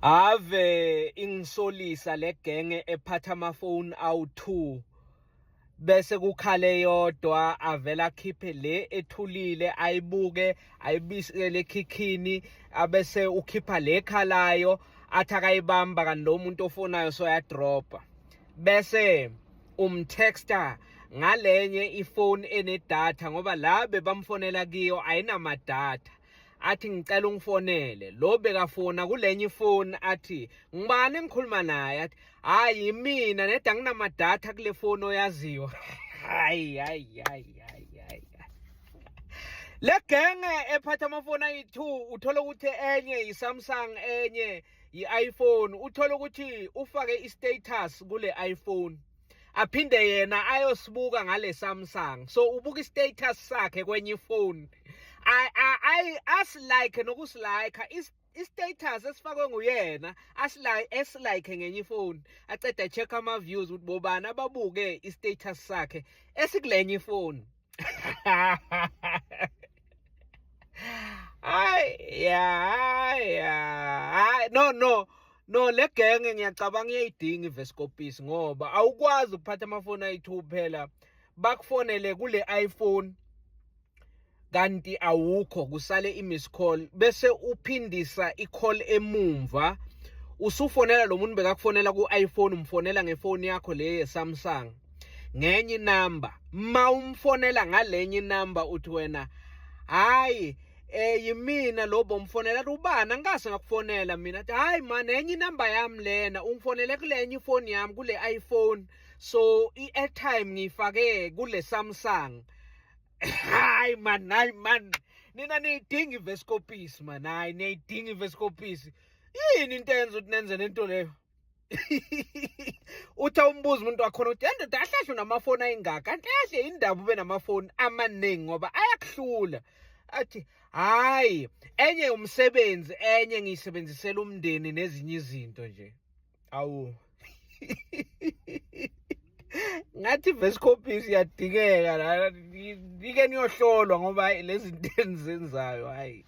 Ave ingisolisa le genge ephatha amafoni awu-2 bese kukhale yodwa avela akhiphe le ethulile ayibuke ayibisele ekhikhini abese ukhipha le khalayo athi akayibamba kanti lo muntu ofonayo soyadropa bese umtexta ngalenye ifoni enedatha ngoba la bebamfonela kiyo ayinamadatha athi ngicela ungifonele lo bekafona kulenye ifoni athi ngibani engikhuluma naye athi hayi yimina neda nginamadatha kule foni oyaziyo hayi hayi hayi hayi hayi le genge ephatha amafoni ayi-2 uthola ukuthi enye yi-Samsung enye yi-iPhone uthola ukuthi ufake i-status kule iPhone aphinde yena ayosibuka ngale Samsung so ubuka i-status sakhe kwenye ifoni asilike nokusilike i-status esifakwe nguyena asilike esilike ngenye ifoni aceda check ama views ukuthi bobani ababuke i-status sakhe esikulenye ifoni. Hayi ya ya hayi no no no le genge ngiyacabanga iyayidinga ivescopis ngoba awukwazi ukuphatha amafoni ayi-2 phela bakufonele kule iPhone kanti awukho kusale i-miss call bese uphindisa i-call emumva usufonela lo muntu bekakufonela ku-iPhone umfonela ngefoni yakho le ye-Samsung ngenye inamba ma umfonela ngalenye inamba uthi wena hayi eh yimina lo bomfonela ubani angikaze ngakufonela mina athi hayi man enye inamba yami lena ungifonele kulenye ifoni yami kule iPhone so i-airtime ngiyifake kule Samsung. Hayi man, hayi man, nina niyidinga ivescopisi man, hayi niyidinga ivescopisi. Yini into eyenza ukuthi nenze lento leyo? Uthi awumbuza umuntu wakhona ukuthi endoda ahlahle unamafoni ayingaka kanti kahle indaba ube namafoni amaningi ngoba ayakuhlula. Athi hayi enye umsebenzi enye ngiyisebenzisela umndeni nezinye izinto nje. Awu ngathi vescopis iyadingeka la, nike niyohlolwa ngoba lezi zinto enizenzayo hayi.